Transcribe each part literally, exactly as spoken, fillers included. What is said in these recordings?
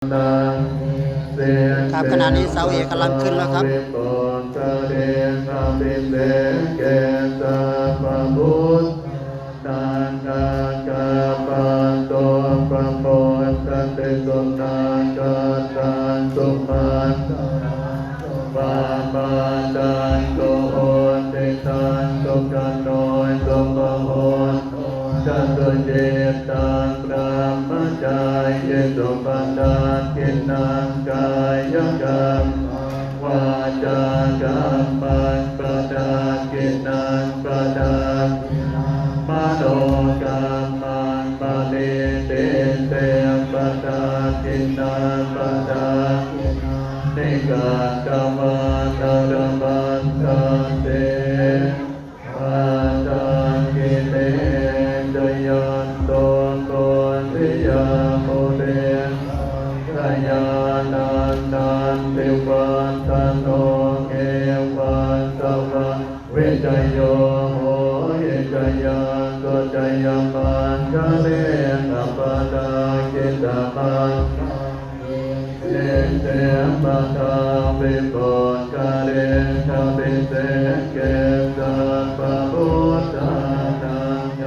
ครับ ขณะนี้เสาเอกกำลังขึ้นแล้วครับ Pukkale abhiseke sabbabuddhānaṃ aggappatto pamodati. Sunakkhattaṃ sumaṅgalaṃ supabhātaṃ suhuṭṭhitaṃ sukhaṇo sumuhutto ca suyiṭṭhaṃ brahmacārisu. Padakkhiṇaṃ kāyakammaṃ vācākammaṃ padakkhiṇaṃ padakkhiṇaṃ manokammaṃ paṇidhī te padakkhiṇā padakkhiṇāni katvāna labhantatthe padakkhiṇe. Jayanto bodhiyā mūle sakyānaṃ nandivaḍḍhano evaṃ tvaṃ vijayo hohi jayassu jayamaṅgale. Aparājitapallaṅke sīse paṭhavipokkhare abhiseke sabbabuddhānaṃ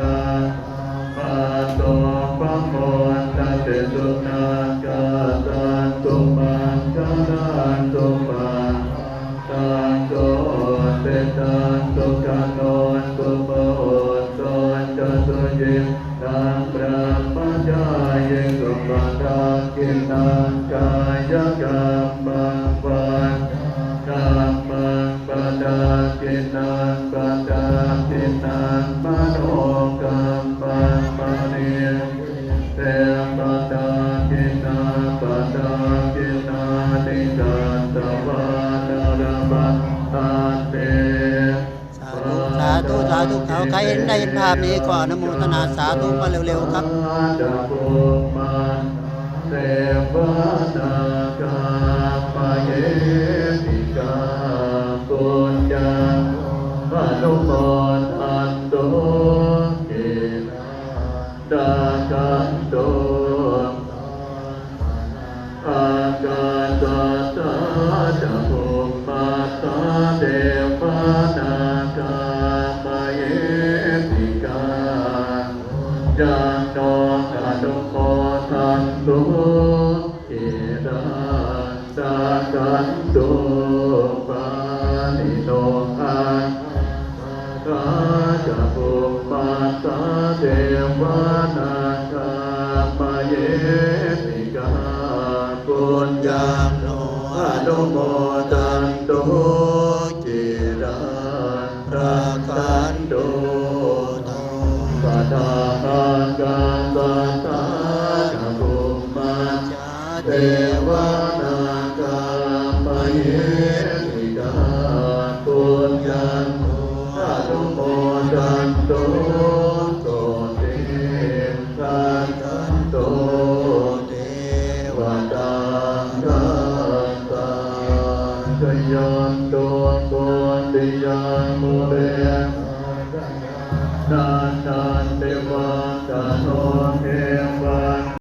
aggappatto pamodati. Sunakkhattaṃ sumaṅgalaṃ supabhātaṃ suhuṭṭhitaṃ sukhaṇo sumuhutto ca suyiṭṭhaṃ brahmacārisu. Padakkhiṇaṃ kāyakammaṃ vācākammaṃ padakkhiṇaṃ padakkhiṇaṃ manokammaṃ paṇidhī te padakkhiṇā padakkhiṇāni katvāna labhantatthe สาธุ สาธุ สาธุ เอา ใครเห็นได้เห็นภาพนี้ก็อนุโมทนาสาธุมาเร็วๆครับ ca bhummā devā nāgā mahiddhikā puññaṃ anumodantu ciraṃ rakkhantu Ākāsaṭṭhā ca bhummaṭṭhā devā nāgā mahiddhikā puññaṃ no anumodantu ciraṃ rakkhantu pāṇino. Ākāsaṭṭhā ca bhummaṭṭhā devā nāgā mahiddhikā puññaṃ no anumodantu ciraṃ rakkhantu sabbadā. Ākāsaṭṭhā ca bhummaṭṭhā devā nāgā mahiddhikā puññaṃ no anumodantu sotthiṃ gacchantu devatāgatā. Jayanto bodhiyā mūle sakyānaṃ nandivaḍḍhano evaṃ